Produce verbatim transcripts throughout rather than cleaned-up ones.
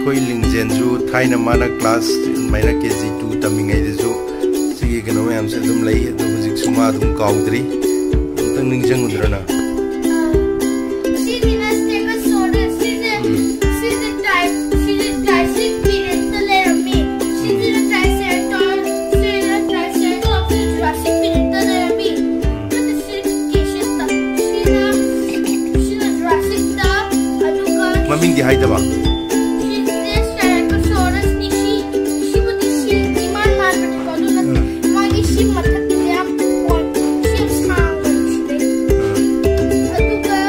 ꯑꯩꯈꯣꯏ ꯂꯤꯡꯖꯦꯜꯁꯨ ꯊꯥꯏꯅ ꯃꯥꯅ ꯀ꯭ꯂꯥꯁ ꯑꯗꯨꯃꯥꯏꯅ ꯀꯦ ꯖꯤ ꯇꯨ ꯇꯝꯃꯤꯉꯩꯗꯁꯨ ꯁꯤꯒꯤ ꯀꯩꯅꯣ ꯃꯌꯥꯝꯁꯦ ꯑꯗꯨꯝ ꯂꯩ, ꯑꯗꯣ ꯍꯧꯖꯤꯛꯁꯨ ꯃꯥ ꯑꯗꯨꯝ ꯀꯥꯎꯗ꯭ꯔꯤ꯫ ꯑꯝꯇꯪ ꯅꯤꯡꯁꯤꯡꯉꯨꯗ꯭ꯔꯅ? ꯁꯤꯁꯤꯅ Stegosaurus, ꯁꯤꯁꯦ, ꯁꯤꯁꯦ type, ꯁꯤꯁꯦ Jurassic periodꯇ ꯂꯩꯔꯝꯃꯤ꯫ ꯁꯤꯁꯤꯅ Triceratops, ꯁꯤꯁꯤꯅ Triceratops, ꯁꯤꯁꯦ Jurassic periodꯇ ꯂꯩꯔꯝꯃꯤ꯫ ꯑꯗꯨꯒ ꯁꯤꯁꯤꯅ Cretaceousꯇ, ꯁꯤꯅ, ꯁꯤꯅ Jurassicꯇ, ꯑꯗꯨꯒ ꯃꯃꯤꯡꯗꯤ ꯍꯥꯏꯗꯕ? ꯁꯤꯁꯦ Styracosaurusꯅꯤ꯫ ꯁꯤ, ꯁꯤꯕꯨꯗꯤ ꯁꯤ ꯏꯃꯥꯟ ꯃꯥꯟꯕꯅꯤꯀꯣ, ꯑꯗꯨꯅ ꯃꯥꯒꯤ ꯁꯤ ꯃꯊꯛꯇ ꯌꯥꯝ ꯄꯣꯟ-, ꯁꯤ ꯌꯥꯝ ꯁꯥꯡꯕꯅꯤ ꯁꯤꯗꯩ꯫ ꯑꯗꯨꯒ,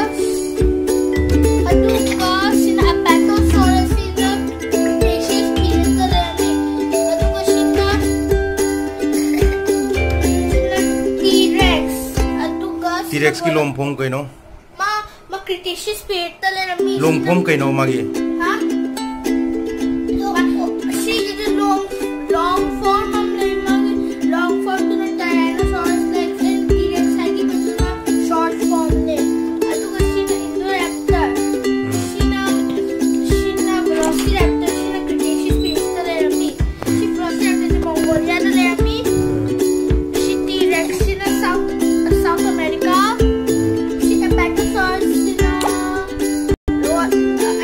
ꯑꯗꯨꯒ ꯁꯤꯅ Apatosaurus, ꯁꯤꯅ Cretaceous periodꯇ ꯂꯩꯔꯝꯃꯤ꯫ ꯑꯗꯨꯒ ꯁꯤꯅ, ꯁꯤꯅ T-Rex꯫ ꯑꯗꯨꯒ ꯁꯤꯅ T-Rexꯀꯤ long form ꯀꯩꯅꯣ? ꯃꯥ, ꯃꯥ Cretaceous periodꯇ ꯂꯩꯔꯝꯃꯤ꯫ Long form ꯀꯩꯅꯣ ꯃꯥꯒꯤ? ꯍꯥ? ꯁꯤꯒꯤꯗꯤ long, long form ꯑꯃ ꯂꯩ, ꯃꯥꯒꯤ long formꯗꯨꯅ Tyrannosaurus Rex and T-Rex ꯍꯥꯏꯈꯤꯕꯗꯨꯅ short formꯅꯦ꯫ ꯑꯗꯨꯒ ꯁꯤꯅ Indoraptor꯫ ꯁꯤꯅ, ꯁꯤꯅ Velociraptor, ꯁꯤꯅ Cretaceous periodꯇ ꯂꯩꯔꯝꯃꯤ꯫ ꯁꯤ Velociraptorꯁꯦ Mongoliaꯗ ꯂꯩꯔꯝꯃꯤ꯫ ꯁꯤ T-Rex ꯁꯤꯅ South, South America꯫ ꯁꯤ Apatosaurus ꯁꯤꯅ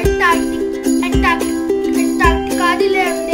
Antarctic, Antarctic, Antarcticaꯗ ꯂꯩꯔꯝꯃꯤ꯫